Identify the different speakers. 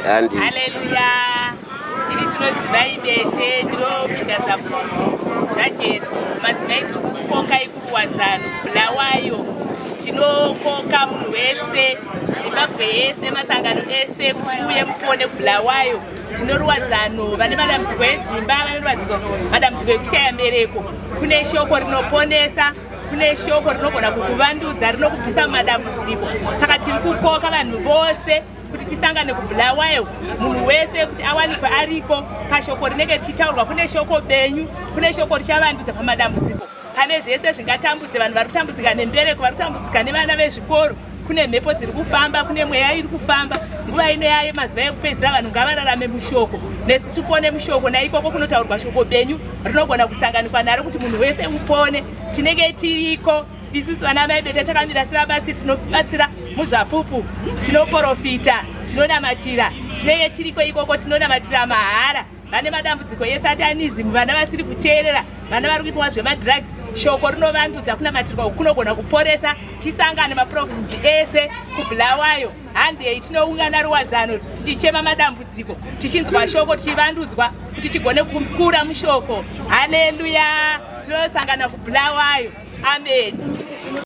Speaker 1: Handi.
Speaker 2: Haleluya. Ini tinodzimai bete ndinopinda zvapupu zvaJesu. Madzimai tiri kukokai kuruwadzano Bulawayo. Tinokoka munhu wese, Zimbabwe yese, masangano ese kuti muuye mupone kuBulawayo. Tino ruwadzano vane madambudziko edzimba, vane ruwadziko madambudziko ekushaya mbereko. Kune shoko rinoponesa kune shoko rinogona kukuvandudza rinokubvisa mumadambudziko saka tiri kukoka vanhu vose kuti tisangane kubulawayo munhu wese kuti awanikwe ariko pashoko rinenge richitaurwa kune shoko benyu kune shoko richavandudza pamadambudziko pane zvese zvingatambudze vanhu vari kutambudzika nembereko vari kutambudzika nevana vezvikoro kune mhepo dziri kufamba kune mweya iri kufamba nguva ino yaye mazuva ekupedzisira vanhu ngavararame mushoko nesu tipone mushoko naikoko kunotaurwa shoko benyu rinogona kusanganikwa naro kuti munhu wese upone tinenge tiriko isusu vana mai beta takamira sevabatsiri tinobatsira muzvapupu tinoporofita tinonamatira tinenge tiriko ikoko tinonamatira mahara vane madambudziko esatanism vana vasiri kuteerera vana vari kuitwa zvemadrugs shoko rinovandudza kunamatirwa uku kunogona kuporesa tisangane maprovinsi ese kubulawayo handei tinoungana ruwadzano tichichema madambudziko tichinzwa shoko tichivandudzwa kuti tigone kukura mushoko haleluya tinosangana kubulawayo amen.